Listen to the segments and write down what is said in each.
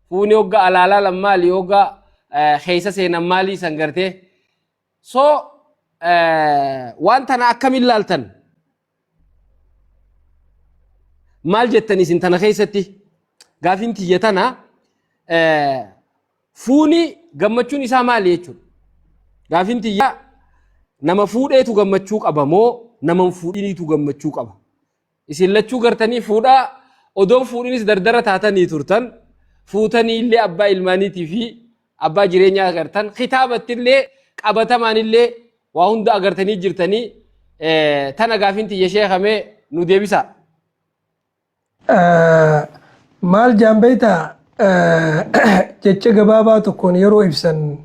Fuuni hogga alaa laalan maali hogga keessa seenan maalii san gartee. So waan tana akkamiin laaltan? Maal jettan isin tana keessatti? Gaafiin tiyya tana fuuni gammachuun isaa maali jechuudha. Gaafiin tiyya nama fuudheetu gammachuu qaba moo nama hin fuudhiniitu gammachuu qaba? Isin lachuu gartanii fuudhaa odoon fuudhinis dardara taatanii turtan fuutanii illee abbaa ilmaaniitii fi abbaa jireenyaa agartan kitaabatti illee qabatamaan illee waa hunda agartanii jirtanii tana gaafiin tiyya sheekamee nu deebisaa. Maal jaan beektaa jecha gabaabaa tokkoon yeroo ibsan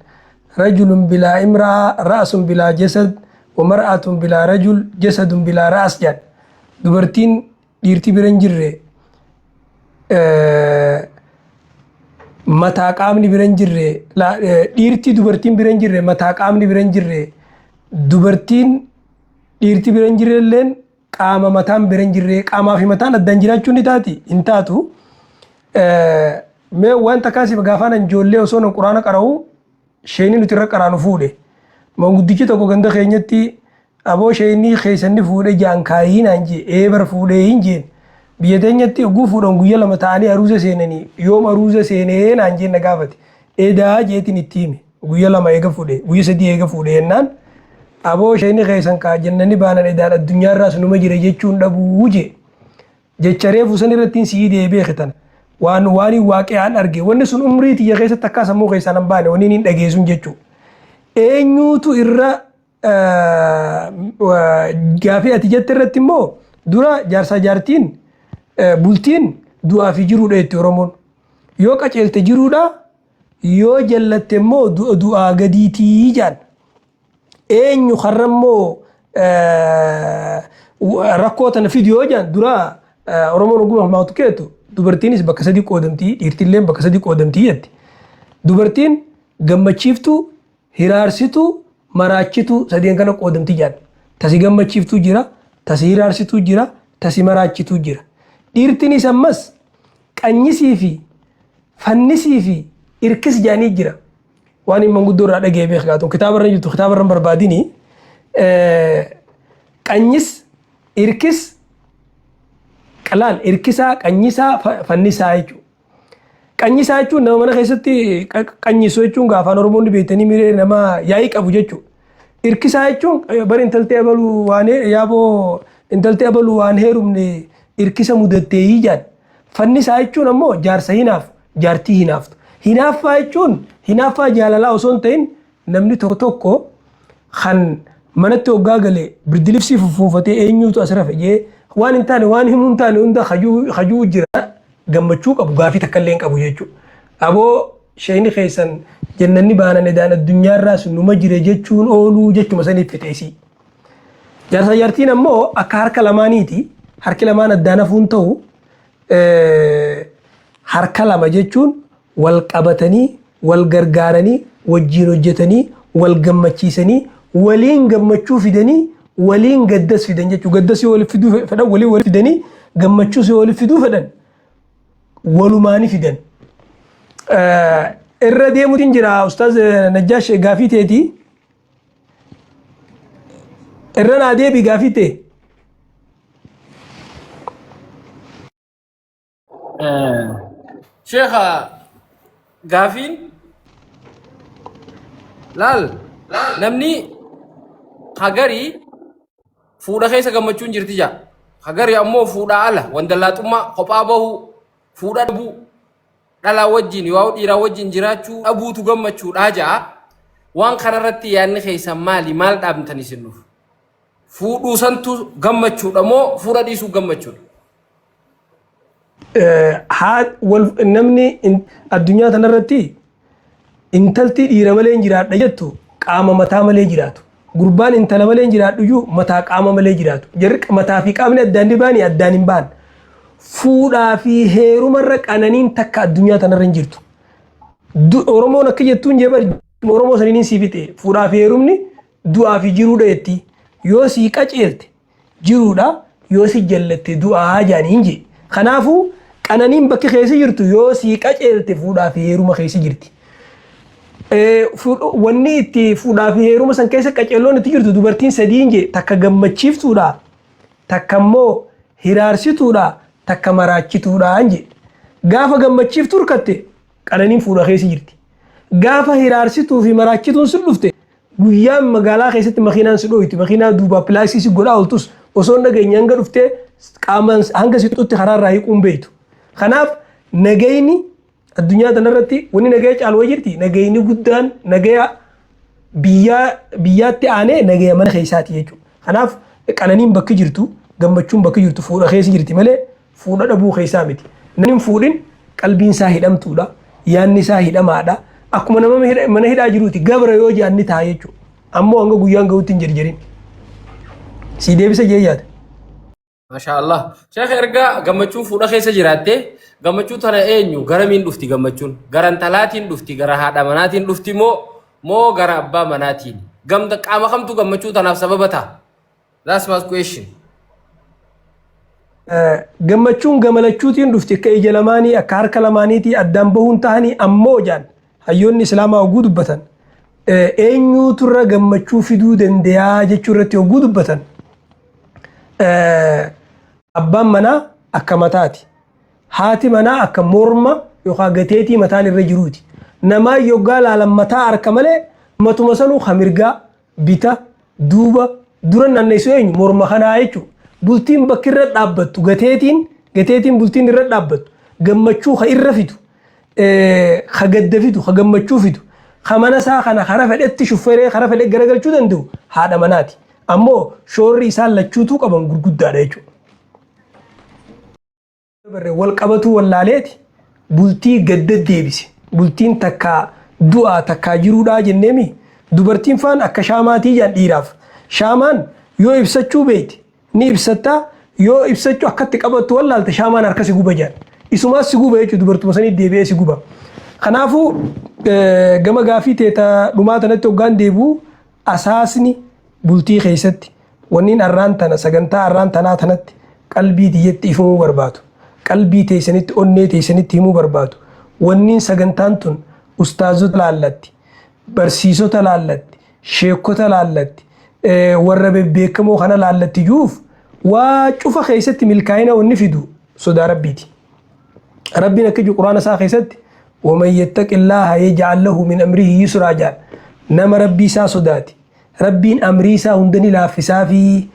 rajulun bilaa imra'a ra'asun bilaa jasad wa mar'atun bilaa rajul jasadun bilaa ra'as jedhan. Dubartiin dhiirti bira hin jirre mataa qaamni bira hin jirre dhiirti dubartiin bira hin jirre mataa qaamni bira hin jirre dubartiin dhiirti bira hin jirre illeen qaama mataan bira hin jirre qaamaa fi mataan addaan jiraachuun ni taati hin taatu. Mee wanta kaasiif gaafaan ijoollee osoo nan quraana qara'u sheeyni nuti irra qaraanu fuudhe. Manguddichi tokko ganda keenyatti aboo sheeyni keessan ni fuudhe jaan kaayii naan jee ee bar fuudhee hin jeen. Biyya teenyatti oguu fuudhan guyya lama ta'anii aruuza seenanii yoom aruuza seenee naan jeen na gaafate. Edaa jeetiin itti hime. Guyya lama eega fuudhe guyya sadii eega fuudhe jennaan aboo sheeyni keessan kaa jennani baanan edaan addunyaarraas numa jira jechuun dhabuu jee. Jecha reefu san irrattiin sii deebi'e tana. Waan waan waaqiyaan arge wanni sun umrii tiyya keessatti akkaa sammuu keessaa nan baane wanni hin dhageessun jechuu. Eenyuutu irra gaafii ati jette irratti immoo dura jaarsaa jaartiin bultiin du'aa fi jiruudha jetti Oromoon. Yoo qaceelte jiruudha yoo jallatte immoo du'a du'aa gadiitii jaan. Eenyu karra immoo rakkoo tana fidu yoo jaan dura Oromoon ogummaa maatu keetu dubartiinis bakka sadii qoodamtii dhiirtilleen bakka sadii qoodamtii jetti. Dubartiin gammachiiftuu Hiraarsituu, maraachituu sadeen kana qoodamti jedhan. Ta si gammachiiftuu jira, ta si hiraarsituu jira, ta si maraachituu jira. Dhiirtinis ammas qanyisii fi fannisii fi irkis jedhanii jira. Waan hin manguddoo irraa dhaga'e beek gaatun kitaaba irra jirtu kitaaba irra hin barbaadini. Qanyis, irkis, laal irkisaa, qanyisaa, fannisaa jechuudha. Qanyisaa jechuun nama mana keessatti qanyisu jechuun gaa afaan Oromoon beektanii miree nama yaa'ii qabu jechuudha. Irkisaa jechuun bari intaltee abaluu waan yaaboo intaltee abaluu waan heerumne irkisa mudatteeyii jedhan. Fannisaa jechuun ammoo jaarsa hinaafu jaartii hinaaftu. Hinaaffaa jechuun hinaaffaa jaalalaa osoo hin ta'in Namni tokko tokko kan manatti hoggaa gale birdilibsii fuffuunfatee eenyuutu as rafe jee waan hin taane waan himuu hin taane hunda kajuu jira gammachuu qabu gaafii takka illee hin qabu jechuudha. Aboo sheeyni keessan jennanni baanan edaan addunyaarraas numa jira jechuun ooluu jechuma saniif fixe isii. Jaarsa jaartiin ammoo akka harka lamaaniiti harki lamaan addaan hafuun ta'u harka lama jechuun wal qabatanii, wal gargaaranii, wajjiin hojjetanii, wal gammachiisanii, waliin gammachuu fidanii, waliin gaddas fidan jechuudha. Gaddas yoo waliif fiduu fedhan waliin waliif fidanii, gammachuus yoo waliif fiduu fedhan walumaani fidan. Irra deemuutiin jira Ustaaz Najjaash gaafii teetii. Irra naa deebi gaafii tee. Sheekha gaafiin laal namni hagarii fuudha keessa gammachuun jirti jaa. Hagarii ammoo fuudhaa ala wandallaaxummaa kophaa bahuu fuudha dhabuu dhalaa wajjin yoo dhiiraa wajjin jiraachuu dhabuutu gammachuudhaa jaa. Waan kanarratti yaadni keessan maali maal dhaamtan isin nuuf? Fuudhuu santu gammachuudha moo fuudha dhiisuu gammachuudha? Namni addunyaa tanarratti intalti dhiira malee hin jiraadha jettu qaama mataa malee jiraatu. Gurbaan intala malee hin jiraadhu iyyuu mataa qaama malee jiraatu. Jarri mataa fi qaamni addaan ni baani addaan hin baan. Fuudhaa fi heerumarra qananiin takka addunyaa tanarra hin jirtu. Oromoon akka jettuun jee bari Oromoo saniin sii fixe fuudhaa fi heerumni du'aa fi jiruudha jetti. Yoo sii qaceelte jiruudha yoo si jallatte du'aa jaaniin jee. Kanaafuu Qananiin bakki keessa jirtu yoo sii qaceelte fuudhaa fi heeruma keessa jirti. Wanni itti fuudhaa fi heeruma san keessa qaceelloon itti jirtu dubartiin sadiin jee takka gammachiiftuudha, takka immoo hiraarsituudha, takka maraachituudha jee. Gaafa gammachiiftuu hirkatte qananiin fuudha keessa jirti. Gaafa hiraarsituu fi maraachituun si dhufte guyyaan magaalaa keessatti makiinaan si dhooyti, makiinaa duubaa pilaasii si godhaa ooltus osoo hin dhageenye hanga dhuftee qaamaan hanga si xuxutti karaarraa hiiquun beektu. Kanaaf nagayni addunyaa tanarratti wanni nagaya caalu wayi jirti. Nagayni guddaan nagaya biyyaa biyyaatti aanee nagaya mana keessaati jechuudha. Kanaaf qananiin bakki jirtu gammachuun bakki jirtu fuudha keessa jirti malee fuudha dhabuu keessaa miti. Namni hin fuudhin qalbiin isaa hidhamtuudha. Yaanni isaa hidhamaadha. Akkuma nama mana hidhaa jiruuti gabra yoo jedhan ni ta'a jechuudha. Ammoo hanga guyyaan gahutti hin jarjarin. Sii deebisa jee yaada. Masha Allah. Sheekh erga gammachuun fuudha keessa jiraatte gammachuu tana eenyu garamiin dhufti gammachuun? Gara intalaatiin dhufti, gara haadha manaatiin dhufti moo moo gara abbaa manaatiin? Gamta qaama kamtu gammachuu tanaaf sababa ta'a? That's my question. Gammachuun gamalachuutiin dhufti akka ija lamaanii akka harka lamaaniitii addaan bahuun tahanii ammoo jaan hayyoonni islaamaa hogguu dubbatan eenyuutu irra gammachuu fiduu dandayaa jechuu irratti hogguu dubbatan abbaan manaa akka mataati. Haati manaa akka morma yookaan gateetii mataan irra jiruuti. Namaa yoggaa laalan mataa harka malee matuma sanuu ka mirgaa bita, duuba, dura naanneessu eenyu? Morma kanaa jechuudha. Bultiin bakki irra dhaabbattu gateetiin gateetiin bultiin irra dhaabbattu gammachuu ka irra fidu ka gadda fidu ka gammachuu fidu ka mana isaa kana kara fedhetti shufferee kara fedhe garagalchuu danda'u haadha manaati. Ammoo shoorri isaan lachuutuu qaban gurguddaadha jechuudha. Barre wal qabatuu wallaaleeti bultii gadda deebise. Bultiin takkaa du'aa takkaa jiruudhaa jenneemi. Dubartiin faan akka shaamaatii jaan dhiiraaf. Shaamaan yoo ibsachuu beekte ni ibsattaa yoo ibsachuu akkatti qabattu wallaalte shaamaan harka si guba jaan. Isumaas si guba jechuudha dubartuma sanii deebi'ee si guba. Kanaafuu gama gaafii teeta dhumaa tanatti hoggaan deebi'u Asaasni bultii keessatti wanniin arraan tana sagantaa arraan tanaa tanatti qalbii tiyyatti ifamuu barbaadu, qalbii teessanitti onnee teessanitti himuu barbaadu, wanniin sagantaan tun ustaazota laallatti, barsiisota laallatti, sheekkota laallatti, warra bebbeekamoo kana laallatti ju'uuf waa cufa keessatti milkaa'ina wanni fidu sodaa Rabbiiti. Rabbiin akka jiru quraana isaa keessatti waman yattaqillaaha yaj'al lahu min amrihi yusraa jedha. Nama Rabbii isaa sodaate Rabbiin amrii isaa hunda ni laaffisaafi.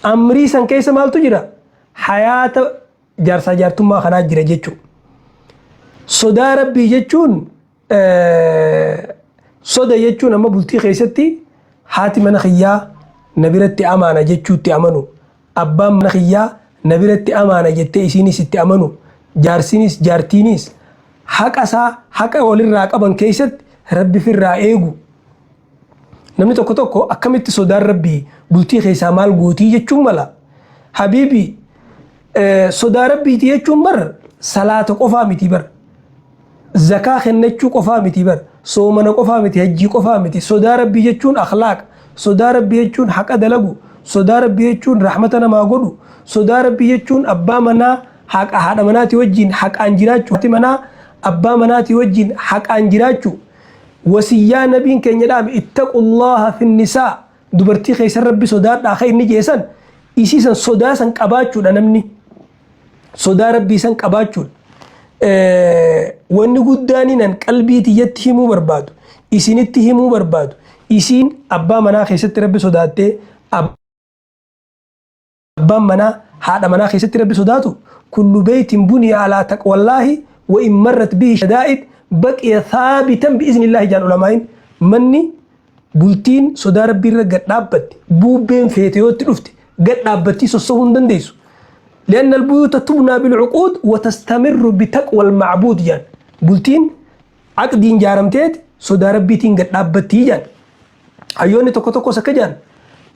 Amrii san keessa maaltu jira? Hayaata jaarsaa jaartummaa kanaa jira jechuudha. Sodaa Rabbii jechuun Soda jechuun amma bultii keessatti haati mana kiyyaa na biratti amaana jechuutti amanu, abbaan mana kiyyaa na biratti amaana jettee isiinis itti amanu, jaarsinis jaartiinis haqa isaa haqa walirraa qaban keessatti Rabbi firraa eegu. Namni tokko tokko akkamitti sodaan Rabbii bultii keessaa maal gootii jechuun mala. Habiibi sodaa Rabbiiti jechuun bar salaata qofaa miti bar. Zakaa kennachuu qofaa miti bar. Soomana qofaa miti, hajjii qofaa miti. Sodaa Rabbii jechuun akhlaaqa. Sodaa Rabbii jechuun haqa dalagu. Sodaa Rabbii jechuun rahmata namaa godhu. Sodaa Rabbii jechuun abbaa manaa haqa haadha manaatii wajjin haqaan jiraachuu. Haati manaa abbaa manaatii wajjin haqaan jiraachuu. Wasiyyaa nabiin keenya dhaame ittaqullaaha finnisaa dubartii keessan Rabbi sodaadhaa ka inni jeesan isii san sodaa san qabaachuudha namni. Sodaa Rabbii san qabaachuudha. Wanni guddaan inan qalbii tiyyatti himuu barbaadu, isinitti himuu barbaadu, isiin abbaa manaa keessatti Rabbi sodaattee, abbaan manaa haadha manaa keessatti Rabbi sodaatu, kullu beeytin buniya alaa taqwallaahi wa in marrat bihi shadaa'id baqiya thaabitan bi'iznillaahi jaan ulamaa'iin manni bultiin sodaa Rabbii irra gad dhaabbatte buubbeen feete yoo itti dhufte gad dhaabbattii sossohuu hin dandeessu. لأن البيوت تبنى بالعقود وتستمر بتقوى المعبود جان بلتين عقدين جارمتيت صدا ربيتين قد dhaabbattii jaan hayyoonni tokko tokkos akka jaan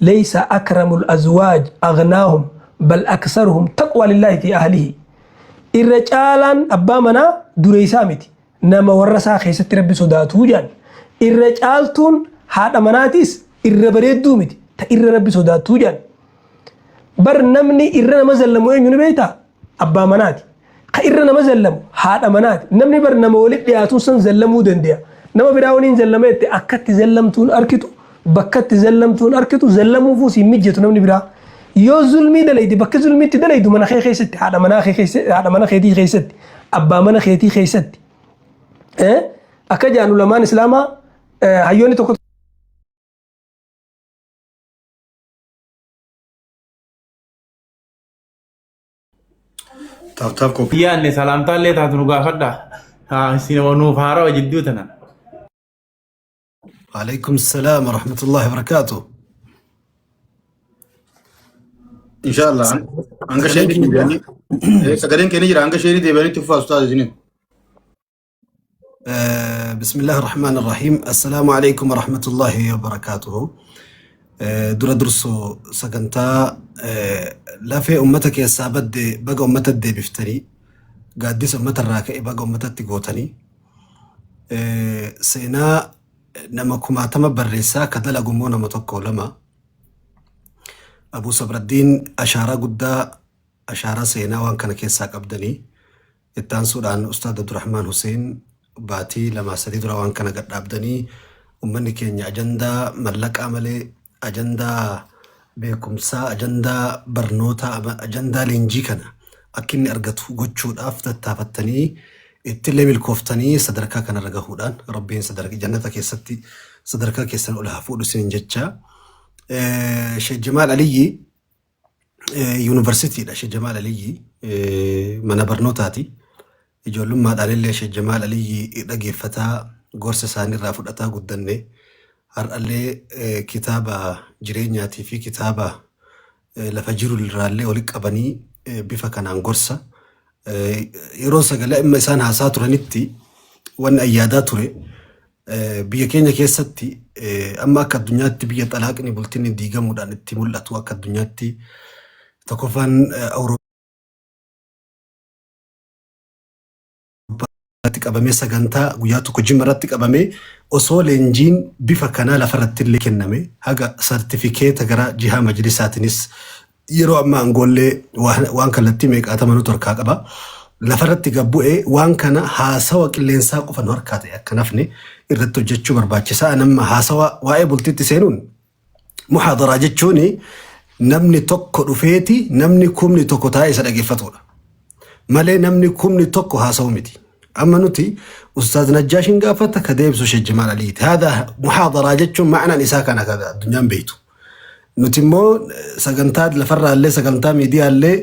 ليس أكرم الأزواج أغناهم بل أكثرهم تقوى لله في أهله irra caalaan abbaa manaa dureessaa miti nama warra isaa keessatti Rabbi sodaatuu jedhan. Irra caaltuun haadha manaatis irra bareedduu miti ta irra Rabbi sodaattuu jedhan. Bar namni irra nama zallamu eenyu ni beektaa? Abbaa manaati. Ka irra nama zallamu haadha manaati. Namni bar nama walitti dhiyaatuun san zallamuu dandeya. Nama biraa waliin zallama jette akkatti zallamtuun arkitu, bakkatti zallamtuun arkitu, zallamuufuu siin mijjatu namni biraa. Yoo zulmii dalayde bakki zulmii itti dalaydu mana kee keessatti, haadha manaa kee keessa, haadha mana keetii keessatti, abbaa mana keetii keessatti. Eh? Akka jedhan ulamaan Islaamaa hayyoonni tokko Taaf taaf qophii. Yaanne salaamtaallee taatu nu gaafadha. Haa isin nuuf haarawa jidduu tana. وعليكم السلام ورحمة الله وبركاته. Inshallah hanga Sagaleen sheerii keenya jira. deebi'anii sagaleen keenya jira hanga sheerii deebi'anii itti fufaa ustaaz isiniin. بسم الله الرحمن الرحيم. السلام عليكم ورحمة الله وبركاته. Dura dursu sagantaa lafee ummata keessaa badde baga ummata deebiftanii, gaaddisa ummata irraa ka'e baga ummatatti gootanii, seenaa nama kumaatama barreessaa ka dalagu immoo nama tokko lama. Abuu Sabraddiin ashaaraa guddaa, ashaaraa seenaa waan kana keessaa qabdanii. Itti aansuudhaan Ustaad Abdurrahmaan Hussein baatii 2-3 dura waan kana gad dhaabdanii ummanni keenya ajandaa mallaqaa malee ajandaa beekumsaa, ajandaa barnootaa, ajandaa leenjii kana akka inni argatu gochuudhaaf tattaafattanii ittillee milkooftanii sadarkaa kanarra gahuudhaan Rabbiin sadarkaa jannata keessatti sadarkaa keessan ol haa fuudhu isiniin jecha. Sheekh Jamaal Aliyyi yuunivarsiitiidha. Sheekh Jamaal Aliyyi mana barnootaati. Ijoollummaadhaan illee Sheekh Jamaal Aliyyi dhageeffataa gorsa isaaniirraa fudhataa guddanne. Har'allee kitaaba jireenyaatii fi kitaaba lafa jiru irraallee walitti qabanii bifa kanaan gorsa. Yeroo sagalee amma isaan haasaa turanitti wanni ayyaadaa ture biyya keenya keessatti amma akka addunyaatti biyya xalaaqni bultiin diigamuudhaan itti mul'atu akka addunyaatti tokkoffaan Awurooppaatti qabamee sagantaa guyyaa tokko Jimma irratti qabamee osoo leenjiin bifa kanaa lafarratti illee kenname haga sartifikeeta gara jihaa majlisaatiinis yeroo ammaa aangoollee waan kallattii meeqaatama nutu harkaa qaba. Lafarratti gad bu'ee waan kana haasawa qilleensaa qofa nu harkaa ta'e akka nafne irratti hojjechuu barbaachisaa. Nama haasawa waa'ee bultiitti seenuun muhaadaraa jechuun namni tokko dhufeeti namni kumni tokko taa'ee isa dhaggeeffatudha. Malee namni kumni tokko haasa'u miti. Amma nuti Ustaaz Najjaashin gaafata ka deebisu Sheekh Jamaal Aliiti. Haadha muhaadaraa jechuun ma'anaan isaa kana ka addunyaan beektu. Nuti immoo sagantaa lafarraallee sagantaa miidiyaallee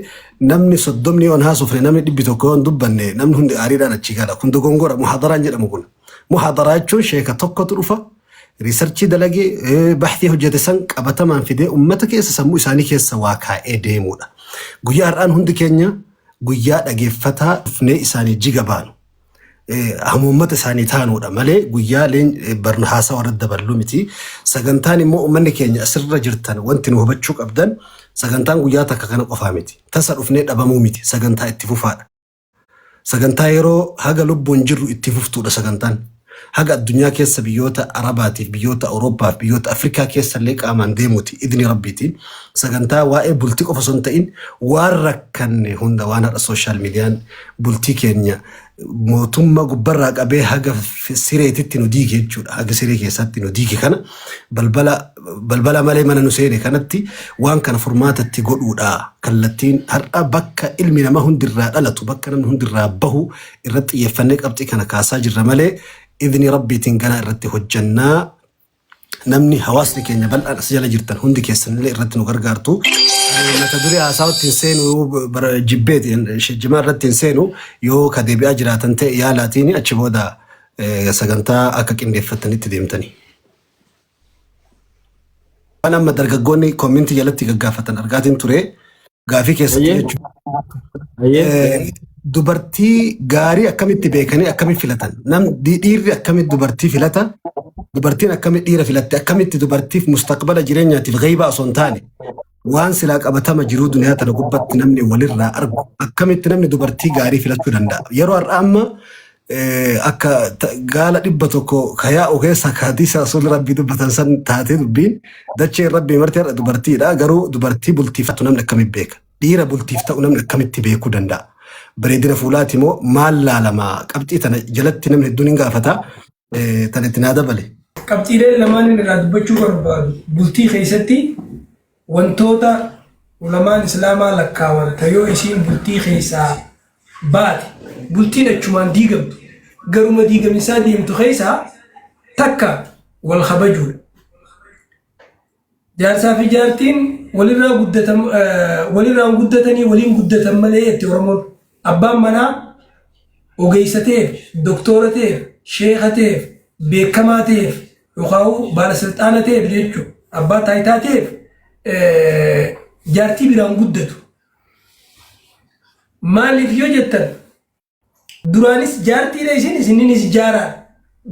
namni 30 yoo hin haasofne namni 100 yoo hin dubbanne namni hundi aariidhaan achii gala. Kun dogongora muhaadaraan jedhamu kun. Muhaadaraa jechuun sheeka tokkotu dhufa riisarchii dalagee baxtii hojjete san qabatamaan fidee ummata keessa sammuu isaanii keessa waa kaa'ee deemuudha. Guyyaa har'aan hundi keenya guyyaa dhageeffataa dhufnee isaanii jiga baanu. Hamuummata isaanii taanuudha malee guyyaa barnu haasawa irratti daballuu miti. Sagantaan immoo uummanni keenya asirra jirtan wanti nu hubachuu qabdan sagantaan guyyaa takka kana qofaa miti. Tasa dhufnee dhabamuu miti. Sagantaa itti fufaadha. Sagantaa yeroo haga lubbuun jirru itti fuftuudha sagantaan. Haga addunyaa keessa biyyoota Arabaatiif, biyyoota Awurooppaaf, biyyoota Afrikaa keessa illee qaamaan deemuuti idni Rabbiitiin. Sagantaa waa'ee bultii qofa osoo hin ta'in waan rakkanne hunda waan har'a sooshaal miidiyaan bultii keenya mootummaa gubbarraa qabee haga sireetitti nu diige jechuudha. Haga siree keessatti nu diige kana balbala balbala malee mana nu seene kanatti waan kana furmaatatti godhuudha. Kallattiin har'a bakka ilmi namaa hundirraa dhalatu bakka namni hundirraa bahu irratti xiyyeeffannee qabxii kana kaasaa jirra malee idni Rabbiitiin ganaa irratti hojjannaa. Namni hawaasni keenya bal'aan as jala jirtan hundi keessanillee irratti nu gargaartu. Mata duree haasaawatti hin seenu bara jibbeeti jimaa irratti hin seenu yoo ka deebi'aa jiraatan ta'e yaalaatiin achi booda sagantaa akka qindeeffattanitti deemtanii. Waan amma dargaggoonni koomintii jalatti gaggaafatan argaatiin ture gaafii keessatti Ayyee. jechuudha. Ayyee. Dubartii gaarii akkamitti beekanii akkamitti filatan? Nam dhiirri akkamitti dubartii filata? Dubartiin akkamitti dhiira filatte? Akkamitti dubartiif mustaqbala jireenyaatiif ghaybaa osoo hin taane waan silaa qabatama jiruu duniyaa tana gubbatti namni walirraa argu akkamitti namni dubartii gaarii filachuu danda'a? Yeroo har'aa amma akka gaala 100 ka yaa'u keessa ka hadiisa rasuulli rabbii dubbatan san taatee dubbiin dacheen rabbii marti har'a dubartiidha. Garuu dubartii bultiif ta'u namni akkamitti beeka? Dhiira bultiif ta'u namni akkamitti beekuu danda'a? Bareedina fuulaati moo maal laalama? Qabxii tana jalatti namni hedduun hin gaafata. Tana itti naa dabale. Qabxiileen lamaan inni irraa dubbachuu barbaadu bultii keessatti wantoota ulamaan islaamaa lakkaawan ta yoo isiin bultii keessaa baate bultiin achumaan diigamtu garuma diigaminsaa deemtu keessaa takka wal kabajuudha. Jaarsaa fi jaartiin walirraa guddatan walirraan guddatanii waliin guddatan malee jetti Oromoon. Abbaan manaa ogeessa ta'eef, doktoora ta'eef, sheeka ta'eef, beekamaa ta'eef yookaan baalasilxaana ta'eef jechuudha. Abbaa taayitaa ta'eef jaartii biraan guddatu. Maaliif yoo jettan Duraanis jaartiidha isin isininis jaaraadha.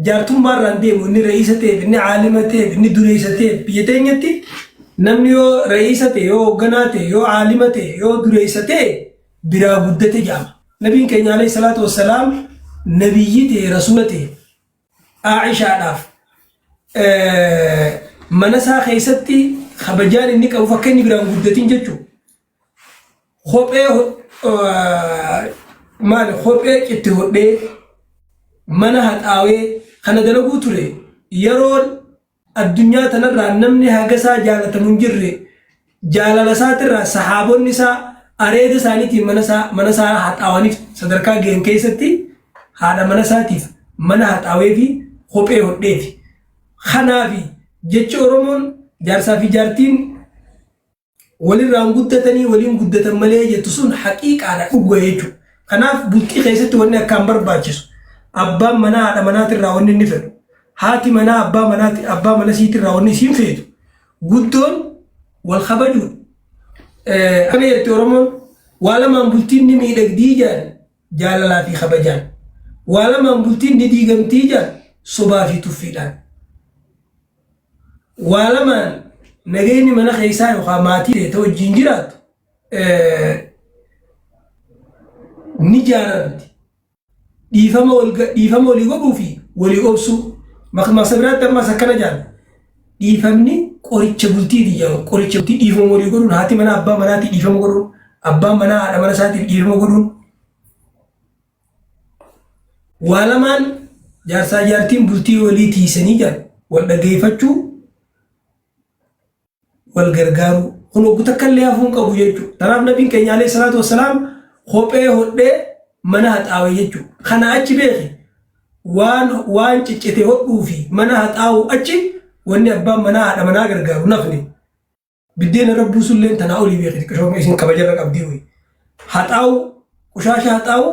Jaartummaarraan deemu inni ra'iisa ta'eef inni caalima ta'eef inni dureessa ta'eef biyya teenyatti namni yoo ra'iisa ta'e yoo hoogganaa ta'e yoo caalima ta'e yoo dureessa ta'e biraa guddate jedhama. Nabiin keenya alayhi salaatu wassalaam nabiyyi ta'e rasuula ta'e Aishaadhaaf mana isaa keessatti kabajaan inni qabu akka inni biraan guddatin jechuudha. Kophee maali kophee citti hodhee mana haxaawee kana dalaguu ture yeroon addunyaa tanarraa namni haga isaa jaalatamu hin jirre jaalala isaatirraa sahaabonni isaa areeda isaaniitiin mana isaa mana isaa haxaawaniif sadarkaa ga'an keessatti haadha mana isaatiif mana haxaawee fi kophee hodheefi. Kanaafi jechi Oromoon jaarsaa fi jaartiin walirraan guddatanii waliin guddatan malee jettu sun haqiiqaadha dhuga jechuudha. Kanaaf bultii keessatti wanni akkaan barbaachisu abbaan manaa haadha manaatirraa wanni inni fedhu haati manaa abbaa manaati abbaa mana siitirraa wanni isiin feetu guddoon wal kabajuudha. Kana jetti Oromoon waa lamaan bultiin ni miidhagdii jedhan jaalalaa fi kabajaan. Waa lamaan bultiin ni diigamtii jedhan sobaa fi tuffiidhaan. Waa lamaan nageenyi mana keessaa yookaan maatii ta'e ta'u wajjin jiraattu ni jaaramti. Dhiifama wal dhiifama walii godhuu fi walii obsuu. Makmaaksa biraatti ammas akkana jedhan. Dhiifamni qoricha bultiiti jedhamu. Qoricha bultii dhiifama walii godhuun haati manaa abbaa manaatii dhiifama godhuun abbaan manaa haadha mana isaatiif dhiifama godhuun Waa lamaan jaarsaa jaartiin bultii walii tiisanii jedhan wal dhageeffachuu wal gargaaruu kun hoggu takka illee hafuu hin qabu jechuudha. Kanaaf nabiin keenya alayhi salaatu wassalaam kophee hodhee mana haxaawe jechuudha. Kana achi beeki waan waan ciccite hodhuu fi mana haxaa'uu achi wanni abbaan manaa haadha manaa gargaaru nafni. Biddeena irra buusulleen tanaa olii beeki xiqqishoo isin kabajarra qabdii wayi. Haxaa'u qushaasha haxaa'u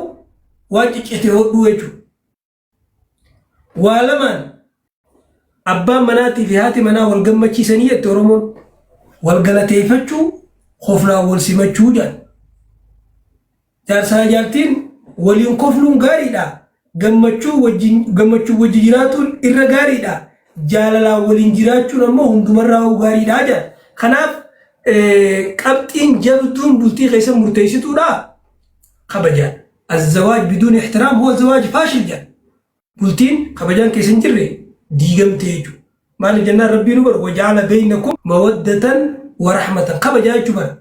waan ciccite hodhuu jechuudha. Waa lamaan abbaan manaatii fi haati manaa wal gammachiisanii jette Oromoon. Wal galateeffachuu koflaan wal simachuu jedhan. Jaarsaa jaartiin waliin kofluun gaariidha. Gammachuu wajjin gammachuu wajji jiraatuun irra gaariidha. Jaalalaan waliin jiraachuun ammoo hundumarraa gaariidha jedha. Kanaaf qabxiin jabduun bultii keessa murteessituudha kabajaan. Azzawaaj biduun ihtiraam huwa zawaaj faashil jedha. Bultiin kabajaan keessa hin jirre diigamte jechuudha. Maaliif jennaan rabbiin bar wajaala beeynakum mawaddatan wa rahmatan kabajaa jechuu bara.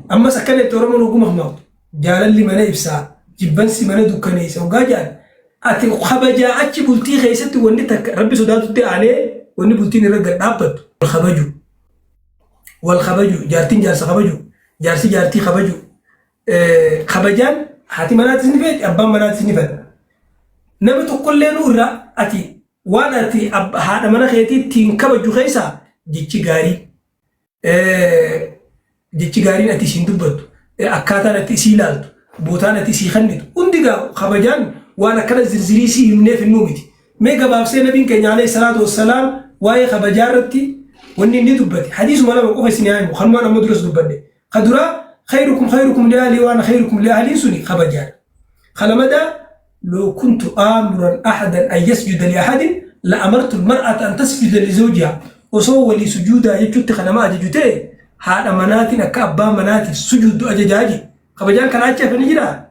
Ammas akkana itti Oromoon oguma himaatu. Jaalalli mana ibsaa, jibbansi mana dukkaneessa hoggaa jedhan ati kabajaa achi bultii keessatti wanni takka rabbi sodaatutti aanee wanni bultiin irra gad dhaabbattu wal kabaju. Wal kabaju, jaartiin jaarsa kabaju, jaarsi jaartii kabaju. Kabajaan haati manaatis ni feeti, abbaan manaatis ni fedha. Nama tokkollee nu irraa ati waan ati haadha mana keetii ittiin kabaju keessaa jechi gaarii jechi gaariin ati isiin dubbattu akkaataan ati isii ilaaltu bootaan ati isii kennitu hundi gaa kabajaan waan akkana zirzirii sii himneef hinnuu miti. Mee gabaabsee nabiin keenya alayhi salaatu wassalaam waa'ee kabajaa irratti wanni inni dubbate hadiisuma lama qofa isin haa himu kanumaan amma duras dubbanne. Ka duraa khayrukum khayrukum li ahlii waan khayrukum li ahliin suni kabajaadha. Ka lamadaa لو كنت آمرا أحدا أن يسجد لأحد لأمرت المرأة أن تسجد لزوجها osoo walii sujuudaa jechuutti kan nama ajaju ta'e haadha manaatiin akka abbaa manaatiif sujuuddu ajajaa je kabajaan kanaa achi hafe ni jiraa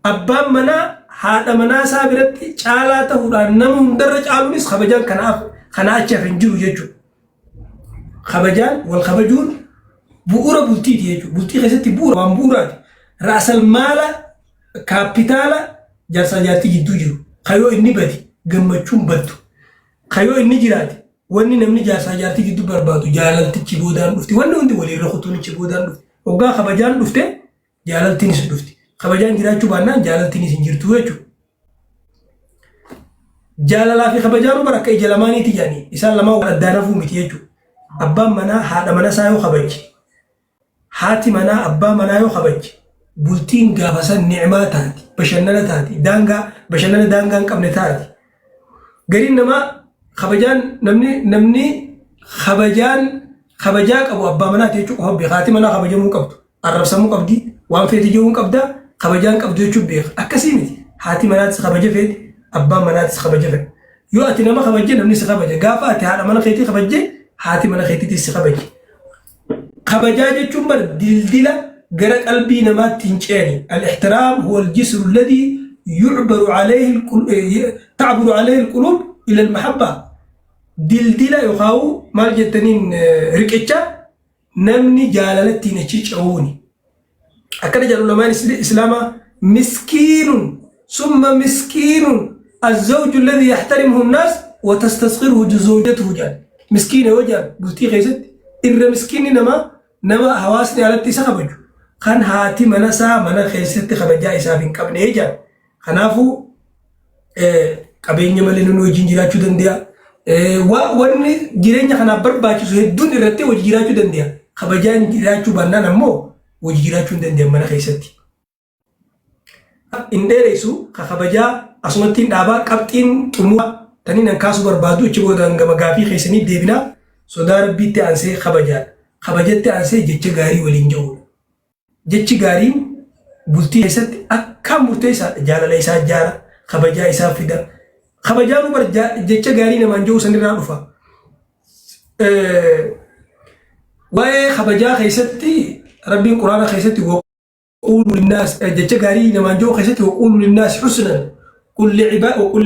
abbaan manaa haadha manaa isaa biratti caalaa ta'uudhaan nama hundarra caaluunis kabajaan kanaaf kanaa achi hafe hin jiru jechuudha. Kabajaan wal kabajuun Bu'uura bultiiti jechuudha. Bultii keessatti bu'uura waan bu'uuraati. Ra'asal maala kaappitaala jaarsaa jaartii jidduu jiru. Kayoo inni badi gammachuun baddu. Kayoo inni jiraate wanni namni jaarsaa jaartii jidduu barbaadu jaalaltichi boodaan dhufti. Wanni hundi waliirra kutuunichi boodaan dhufti. Hoggaa kabajaan dhufte jaalaltiinis dhufti. Kabajaan jiraachuu baannaan jaalaltiinis hin jirtu jechuudha. Jaalalaa fi kabajaan bara akka ija lamaaniiti jedhanii isaan lamaan waan addaan hafuu miti jechuudha. Abbaan manaa haadha mana isaa yoo kabaje, haati manaa abbaa manaa yoo kabaje, bultiin gaafa san ni'maa taati, bashannana taati, daangaa bashannana daangaa hin qabne taati. Gariin namaa kabajaan namni namni kabajaan kabajaa qabu abbaa manaati jechuu qofa beeka. Haati manaa kabajamuu qabdu. Arrabsamuu qabdi, waan feete jedhuu hin qabda, kabajaa hin qabdu jechuun beeka. Akkasii miti. Haati manaatis kabaja feeti, abbaan manaatis kabaja fedha. Yoo ati nama kabajje namni si kabaja. Gaafa ati haadha mana keetii kabajje haati mana keetiitis si kabaji. Kabajaa jechuun bar dildila gara qalbii namaatti hin ceene. Al-ihtiraam huwa al-jisru alladhi yu'baru alayhi ta'buru alayhi al-qulub ila al-mahabba. Dildila yookaan maal jettaniin riqicha namni jaalala ittiin achi ce'uuni. Akkana jedhu ulamaan Islaamaa miskiinun summa miskiinun azzawju alladhi yahtarimuhu nnaas wa tastasqiruhu zawjatuhu jedhan. Miskiina yoo jedhan bultii keessatti irra miskiinni namaa nama hawaasni alatti isa kabaju kan haati mana isaa mana keessatti kabajaa isaaf hin qabne jedhan. Kanaafuu qabeenya malee namni wajjin jiraachuu danda'a. Wanni jireenya kanaaf barbaachisu hedduun irratti hojii jiraachuu danda'a. Kabajaan jiraachuu baannaan ammoo hojii jiraachuu hin danda'an mana keessatti. Hin dheeressu ka kabajaa asumatti hin dhaabaa qabxiin xumuraa taniin an kaasuu barbaadu achi booda gama gaafii keessanii deebinaa sodaa rabbiitti aansee kabajaadha. Kabajatti aansee jecha gaarii waliin jedhudha. Jechi gaariin bultii keessatti akkaan murteessaadha. Jaalala isaa ijaara, kabajaa isaa fida. Kabajaan bar jecha gaarii namaan jedhu sanirraa dhufa. Waa'ee kabajaa keessatti Rabbiin Quraana keessatti waquulu linnaas jecha gaarii namaan jedhu keessatti waquulu linnaas husnan qul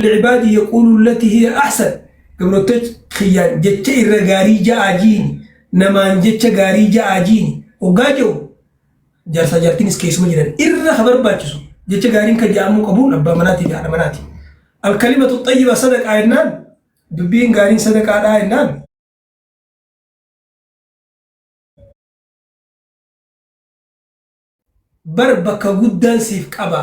li'ibaadii yaquulu allati hiya ahsan gabroota kiyyaan jecha irra gaarii ja'aa jiini namaan jecha gaarii ja'aa jiini hoggaa jedhu jaarsaa jaartiinis keessuma jiran irra ka barbaachisu jecha gaariin kan ja'amuu qabuun abbaa manaatii fi haadha manaati. Alkalimatu xayyiba sadaqaa jennaan dubbiin gaariin sadaqaadhaa jennaan bar bakka guddaan siif qaba.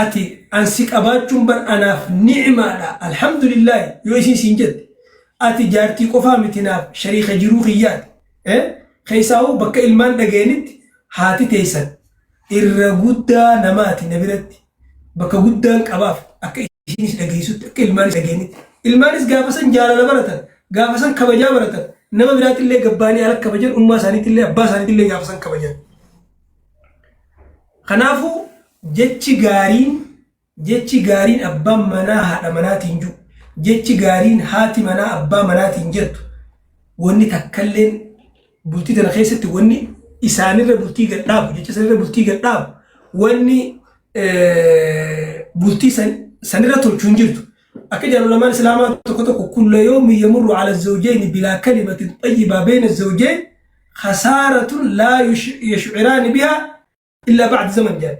Ati an si qabaachuun bar anaaf ni'maadha alhamdulillaahi yoo isiin siin jette ati jaartii qofaa miti naaf shariika jiruu kiyyaati. Keessaahuu bakka ilmaan dhaga'anitti haati teessan irra guddaa namaati na biratti bakka guddaan qabaaf akka isiinis dhageessutti akka ilmaanis dhaga'anitti. Ilmaanis gaafa san jaalala baratan gaafa san kabajaa baratan nama biraatti illee gabbaanii ala kabajan ummaa isaaniitti illee abbaa isaaniitti illee gaafa san kabajan. Kanaafuu jechi gaariin jechi gaariin abbaan manaa haadha manaatiin jiru jechi gaariin haati manaa abbaa manaatiin jettu wanni takkalleen bultii tana keessatti wanni isaanirra bultii gad dhaabu jecha sanirra bultii gad dhaabu wanni bultii sanirra tolchu hin jirtu. Akka jedhan ulamaan Islaamaa tokko tokko kulla yawmin yamurru ala zawjayni bilaa kalimatin xayyibaa bayna zawjayn khasaaratun laa yashciraani bihaa illaa ba'da zaman jedhan.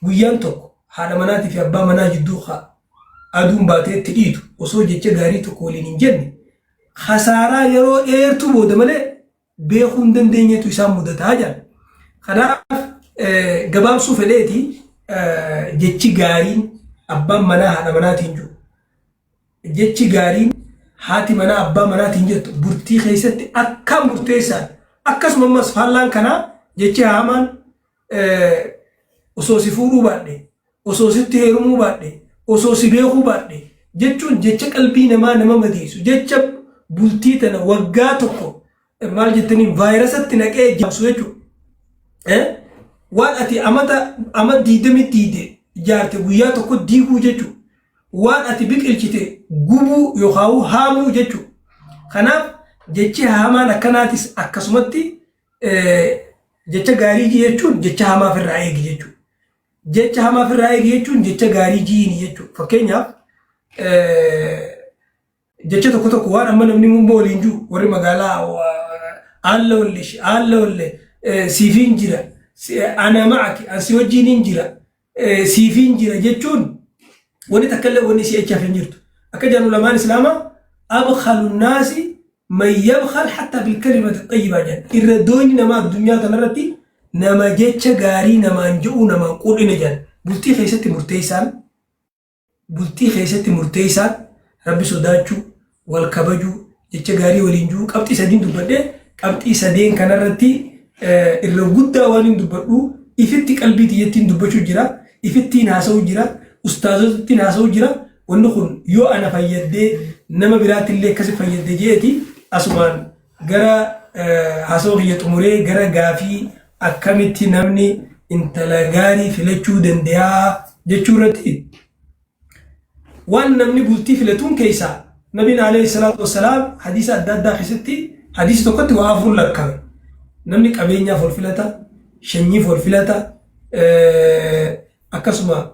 Guyyaan tokko haadha manaatii fi abbaa manaa jidduu aduun baatee itti dhiitu osoo jecha gaarii tokko waliin hin jenne khasaaraa yeroo dheertuu booda malee beekuu hin dandeenyetu isaan mudataa jedhan. Kanaaf gabaabsuu fedheeti jechi gaariin abbaan manaa haadha manaatiin jiru. Jechi gaariin haati manaa abbaa manaatiin jettu bultii keessatti akkaan murteessaadha. Akkasuma ammas faallaan kanaa jechi hamaan osoo si fuudhuu baadhe, osoo sitti heerumuu baadhe, osoo si beekuu baadhe jechuun jecha qalbii namaa nama madeessu, jecha bultii tana waggaa tokko maal jettaniin vaayirasatti naqee jaamsu jechuudha. Waan ati amata ama diidami diide ijaarte guyyaa tokko diiguu jechuudha. Waan ati biqilchite gubuu yookaan haamuu jechuudha. Kanaaf jechi hamaan akkanaatis akkasumatti jecha gaarii jechuun jecha hamaa ofirraa eegi jechuudha. Jecha hamaa ofirraa eegi jechuun jecha gaarii jiini jechuudha. Fakkeenyaaf jecha tokko tokko waan amma namni mummoo waliin jiru warri magaalaa Allawullish allawulle siifiin jira ana ma'aki an si wajjiinin jira siifiin jira jechuun wanni takka illee wanni si achi hafe hin jirtu. Akka jedhan ulamaan Islaamaa abkhalu naasi man yabkhal hatta bil kalimati xayyibaa jedhan. Irra doyni namaa addunyaa kanarratti nama jecha gaarii namaan je'uu namaan quudhine jedhan. Bultii keessatti murteessaan Bultii keessatti murteessaan Rabbi sodaachuu, wal kabajuu, jecha gaarii waliin ji'uu qabxii sadiin dubbadhe. Qabxii sadeen kanarratti irra guddaa waan hin dubbadhu ifitti qalbii tiyyattiin dubbachuu jira, ifittiin haasa'uu jira, ustaazotittiin haasa'uu jira. Wanni kun yoo ana fayyaddee nama biraattillee akkasi fayyadde jeeti asumaan gara haasawa kiyya xumuree gara gaafii akkamitti namni intala gaarii filachuu danda'a jechuu irratti waan namni bultii filatuun keessaa nabiin alayhi salaatu wassalaam hadiisa adda addaa keessatti hadiisa tokkotti waa afur lakkaa'e. Namni qabeenyaaf wal filata, shanyiif wal filata, akkasuma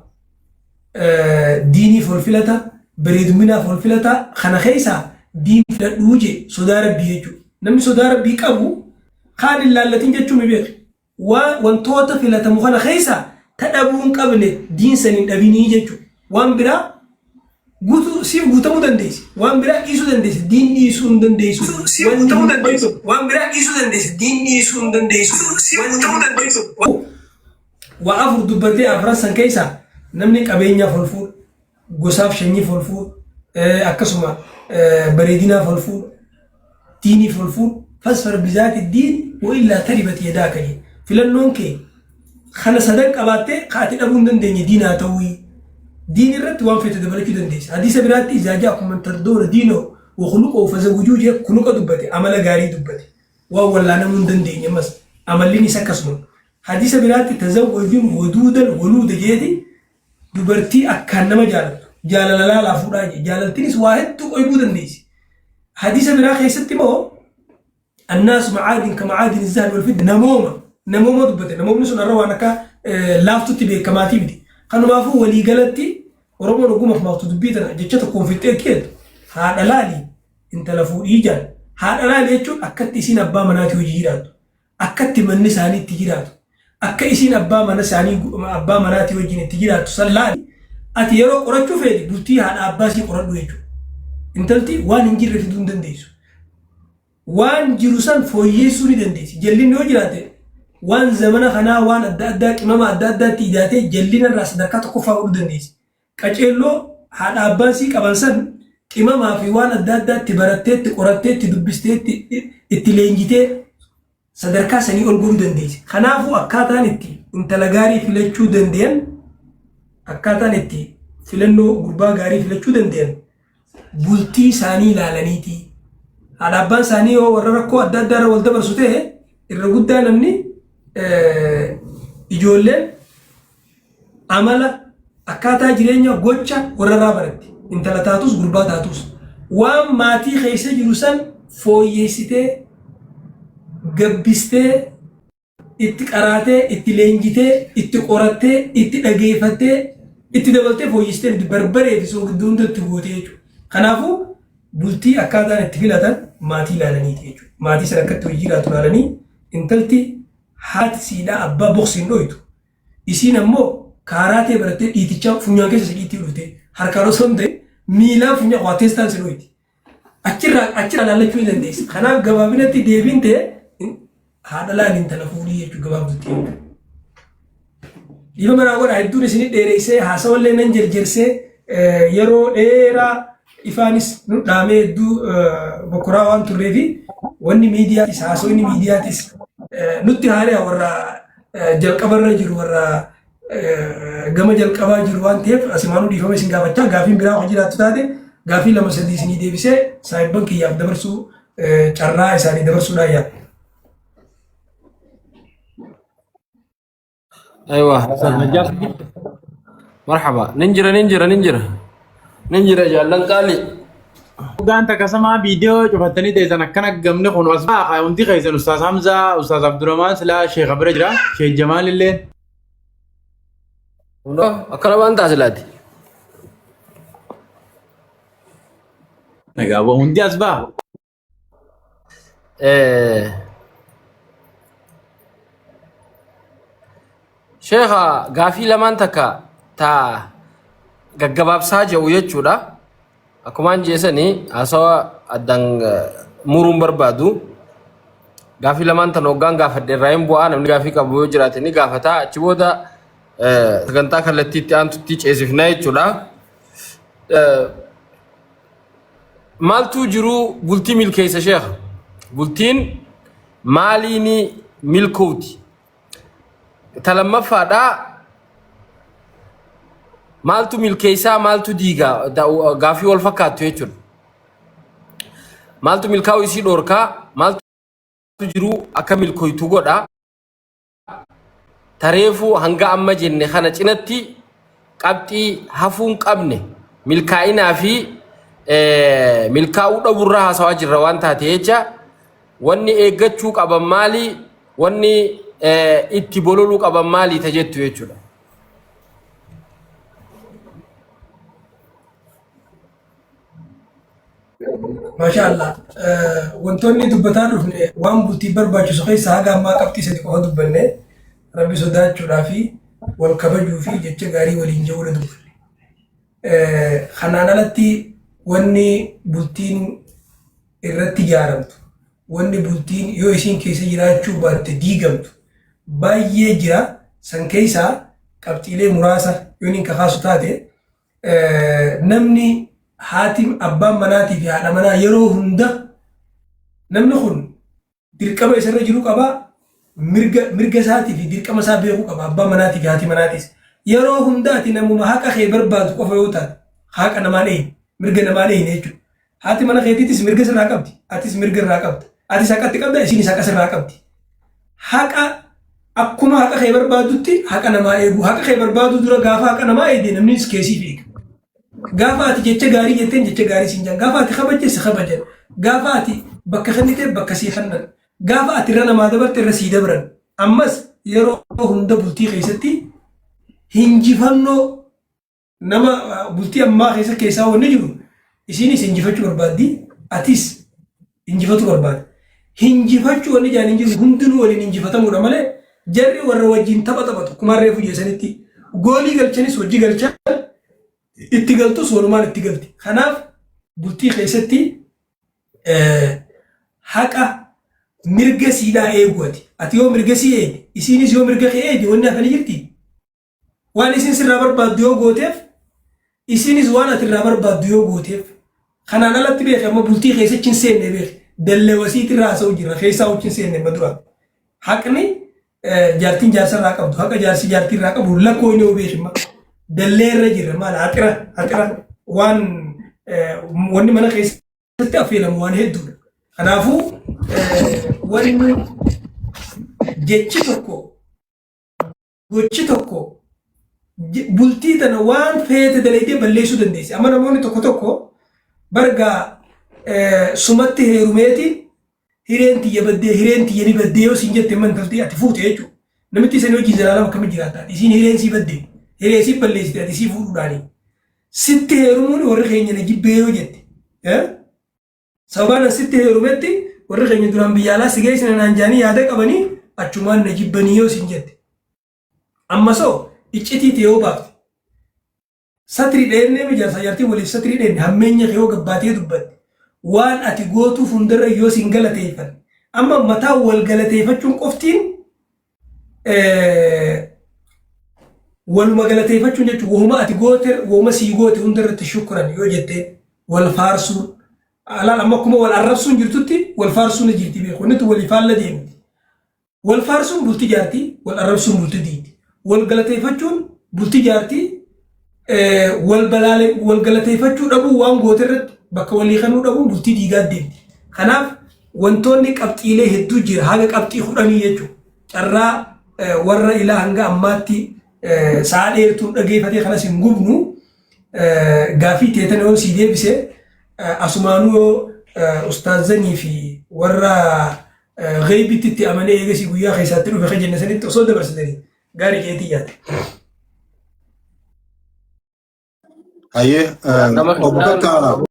diiniif wal filata, bareeduminaaf wal filata, kana keessaa diin filadhuu jee sodaa rabbii jechuudha. Namni sodaa rabbii qabu kaan hin laallatin jechuu mi beeki. Waa wantoota filatamu kana keessaa ta dhabuu hin qabne diin san hin dhabinii jechuudha. Waan biraa guutuu siif guutamuu dandeessi. Waan biraa dhiisuu dandeessi. Diin dhiisuu hin dandeessu. Siif guutamuu dandeessi. Waan biraa dhiisuu dandeessi. Diin dhiisuu hin dandeessu. Siif guutamuu dandeessi. Waa afur dubbatee afran san keessaa namni qabeenyaaf ol fuudha, gosaaf shanyiif ol fuudha, akkasuma bareedinaaf ol fuudha, diiniif ol fuudha. Fasfar bizaati diin wa illaa taribat yadaaka jedhe. Filannoon kee kana sadan qabaattee ka ati dhabuu hin dandeenye diin haa ta'uu. Diin irratti waan feete dabalachuu dandeessa. Hadiisa biraatti izaa ja'akum man tardoona diinahu wa khuluqahu fazawwijuu jedhe khuluqa dubbate, amala gaarii dubbate. Waan wallaanamuu hin dandeenye ammas amallinis akkasuma. Hadiisa biraatti tazawwajul waduudal waluuda jeeti dubartii akkaan nama jaalattu jaalala laalaa fuudhaa jee jaalaltinis waa hedduu qoybuu dandeessi. Hadiisa biraa keessatti immoo annaasu macaadin ka macaadin zahabi wal fidda namooma namooma dubbate namoomni sun har'a waan akka laaftutti beekamaatii miti. Kanumaafuu walii galatti Oromoon oguma maaktu dubbii tana jecha tokkoon fixxee keetu haadha laali intala fuudhii jaan haadha laali jechuun akkatti isiin abbaa manaatii hojii jiraattu. Akka itti manni isaanii itti jiraatu, akka isiin abbaa mana isaanii abbaa manaatii wajjin itti jiraattu san laali. Ati yeroo qorachuu feete bultii haadha abbaa isii qoradhu jechuudha. Intalti waan hin jirre fiduu hin dandeessu. Waan jiru san fooyyeessuu ni dandeessi. Jallinni yoo jiraate waan zamana kanaa waan adda addaa qimama adda addaatti idaatee jallina irraa sadarkaa tokkoffaa godhuu dandeessi. Qaceelloo haadha abbaan sii qaban san qimamaa fi waan adda addaa itti barattee itti qorattee itti dubbistee itti itti leenjitee sadarkaa sanii ol godhuu dandeessi. Kanaafuu akkaataan itti intala gaarii filachuu dandeyan akkaataan itti filannoo gurbaa gaarii filachuu dandeyan bultii isaanii ilaalaniiti. Haadha abbaan isaanii yoo warra rakkoo adda addaa irra wal dabarsu ta'e irra guddaa namni ijoolleen Amala, akkaataa jireenya, gocha warrarraa baratti. Intala taatus gurbaa taatus. Waan maatii keessa jiru san fooyyeessitee, gabbistee, itti qaraatee, itti leenjitee, itti qorattee, itti dhageeffattee, itti dabaltee fooyyessitee miti barbaree fi soogidda hunda itti gootee jechuudha. Kanaafuu bultii akkaataan itti filatan maatii ilaalaniiti jechuudha. Maatii sana akkatti hojii jiraatu ilaalanii intalti haati siidhaa abbaa boksiin dhoytu Isiin ammoo kaaraatee barattee dhiitichaa funyaan keessa si dhiittii dhuftee harkaan osoo hin ta'in miilaan funyaan waa teessaan si dhoyti. Achirraa achirraa laallachuu ni dandeessa. Kanaaf gabaabinatti deebiin ta'e haadha laali intala fuudhii jechuudha gabaabdutti jechuudha. Dhiifama naa godhaa hedduun isinii dheereessee haasawallee nan jerjersee yeroo dheeraa ifaanis nu dhaamee hedduu bokkoraa waan turreefi wanni miidiyaatis haasawni miidiyaatis nutti haaraa warra jalqabarra jiru warra gama jalqabaa jiru waan ta'eef asimaanuu dhiifama isin gaafachaa gaafiin biraa hojii jiraattu taate gaafii lama sadii isinii deebisee saahibban kiyyaaf dabarsuu carraa isaanii dabarsuudhaan yaada. Aywa, Hassan Najjar. Marhaba. Nin jira, nin jira, nin jira. Nin jira jaallan qaali. Dhugaan takkasamaa viidiyoo cufattanii teessan akkana gamni kun as baa hundi keessan Ustaaz Hamzaa, Ustaaz Abdurrahmaan silaa Sheekha bira jira, Sheekh Jamaal illee. Kunoo akkana waan taasilaati. Egaa hundi as baa. Sheekha gaafii lamaan takka ta gaggabaabsaa jedhu jechuudha. Akkumaan jeesanii haasawa addaan muruun barbaadu. Gaafii lamaan tan hoggaan gaafadhe irraa hin bu'aa namni gaafii qabu yoo jiraate ni gaafata. Achi booda sagantaa kallattii itti aantutti ceesifna jechuudha. Maaltu jiruu bultii milkeessa sheekha? Bultiin maaliini milkooti? Ta lammaffaadhaa maaltu milkeessaa maaltu diiga gaafii wal fakkaattu jechuudha. Maaltu milkaa'uu isii dhoorkaa maaltu jiruu akka milkoytu godha. Ta reefuu hanga amma jenne kana cinatti qabxii hafuu hin qabne milkaa'inaa fi milkaa'uu dhabuurraa haasawaa jirra waan taate jecha wanni eeggachuu qaban maali wanni itti bololuu qaban maali ta jettu jechuudha. Maashaa Allah. Wantoonni dubbataa dhufne waan bultiif barbaachisu keessaa haga ammaa qabxii sadi qofa dubbanne rabbi sodaachuudhaa fi wal kabajuu fi jecha gaarii waliin jechuudha dubbanne. Kanaan alatti wanni bultiin irratti ijaaramtu, wanni bultiin yoo isiin keessa jiraachuu baatte diigamtu baay'ee jira. San keessaa qabxiilee muraasa yoon hin kakaasu taate namni haati abbaan manaatii fi haadha manaa yeroo hunda namni kun dirqama isarra jiru qaba mirga mirga isaatii fi dirqama isaa beekuu qaba abbaan manaatii fi haati manaatis yeroo hunda ati namuma haqa kee barbaadu qofa yoo taate haqa namaan eeyne mirga namaan eeyne jechuudha. Haati mana keetiitis mirga sirraa qabdi atis mirga irraa qabda atis haqatti qabda isiinis haqa sirraa qabdi. Haqa akkuma haqa kee barbaadutti haqa namaa eeguu haqa kee barbaaduu dura gaafa haqa namaa eegde namnis keessiif eega. Gaafa ati jecha gaarii jetteen jecha gaarii siin jedhan gaafa ati kabajje si kabajan gaafa ati bakka kennite bakka sii kennan gaafa ati irra namaa dabarte irra sii dabran ammas yeroo hunda bultii keessatti hinjifannoo Nama bultii ammaa keessa keessaa wanni jiru isiinis injifachuu barbaaddi atis injifatu barbaada. Hinjifachuu wanni jaan hin jiru hundinuu waliin injifatamuudha malee jarri warra wajjin tapha taphatu kumaan reefu jeesanitti goolii galchanis hojii galchan itti galtus walumaan itti galti. Kanaaf bultii keessatti haqa mirga siidhaa eegu ati. Ati yoo mirga sii eegde isiinis yoo mirga kee eegde wanni hafanii jirti. Waan isin sirraa barbaaddu yoo gooteef, isinis waan ati irraa barbaaddu yoo gooteef. Kanaan alatti beeki amma bultii keessa hin seenne beeki. Dallewasiiti irraa haasa'u jira keessaa hojii hin seenne amma dura. Haqni jaartiin jaarsa irraa qabdu haqa jaarsi jaartii irraa qabu lakkoo inni beeki amma. Dallee irra jirra maal haxira haxira waan wanni mana keessatti affeelamu waan hedduudha. Kanaafuu wanni jechi tokko gochi tokko bultii tana waan feete dalaydee balleessuu dandeessi. Amma namoonni tokko tokko bargaa sumatti heerumeeti hireen tiyya baddee hireen tiyya ni baddee yoo siin jette immoo intalti ati fuute jechuudha. Namitti isanii wajjin zalaalama akkamitti jiraatta? Isiin hireen sii baddee hiree sii balleessite ati sii fuudhuudhaani. Sitti heerumuun warri keenya na jibbee yoo jette. Sababaan an sitti heerumetti warri keenya duraan biyya alaa si geessina naan jaanii yaada qabanii achumaan na jibbanii yoo siin jette. Amma soo iccitii tee yoo baafte satrii dheennee mi jaarsa jaartii waliif satrii dheenne hammeenya kee yoo gabbaatee dubbatte waan ati gootuuf hundarra yoo siin galateeffanne amma mataa wal galateeffachuun qoftiin waluma galateeffachuun jechuun wahuma ati goote wahuma sii goote hunda irratti shukran yoo jettee wal faarsuun alaal amma akkuma wal arrabsuun jirtutti wal faarsuun ni jirti beeku wanni tun walii faalla deemti. Wal faarsuun bulti jaarti wal arrabsuun bulti diigdi. Wal galateeffachuun bulti jaarti wal balaale wal galateeffachuu dhabuu waan goote irratti bakka walii kennuu dhabuun bultii diigaa deemti. Kanaaf wantoonni qabxiilee hedduu jira haga qabxii 10 jechuudha. Carraa warra ilaa hanga ammaatti sa'a dheertuun dhageeffatee kanas hin gubnu gaaffii teetan yoo sii deebise asumaanuu yoo ustaazanii fi warra gheeybitti itti amanee eegasii guyyaa keessaatti dhufe kan jenne sanitti osoo dabarsitanii gaarii jeetii yaada. Hayyee Nama obbo Takka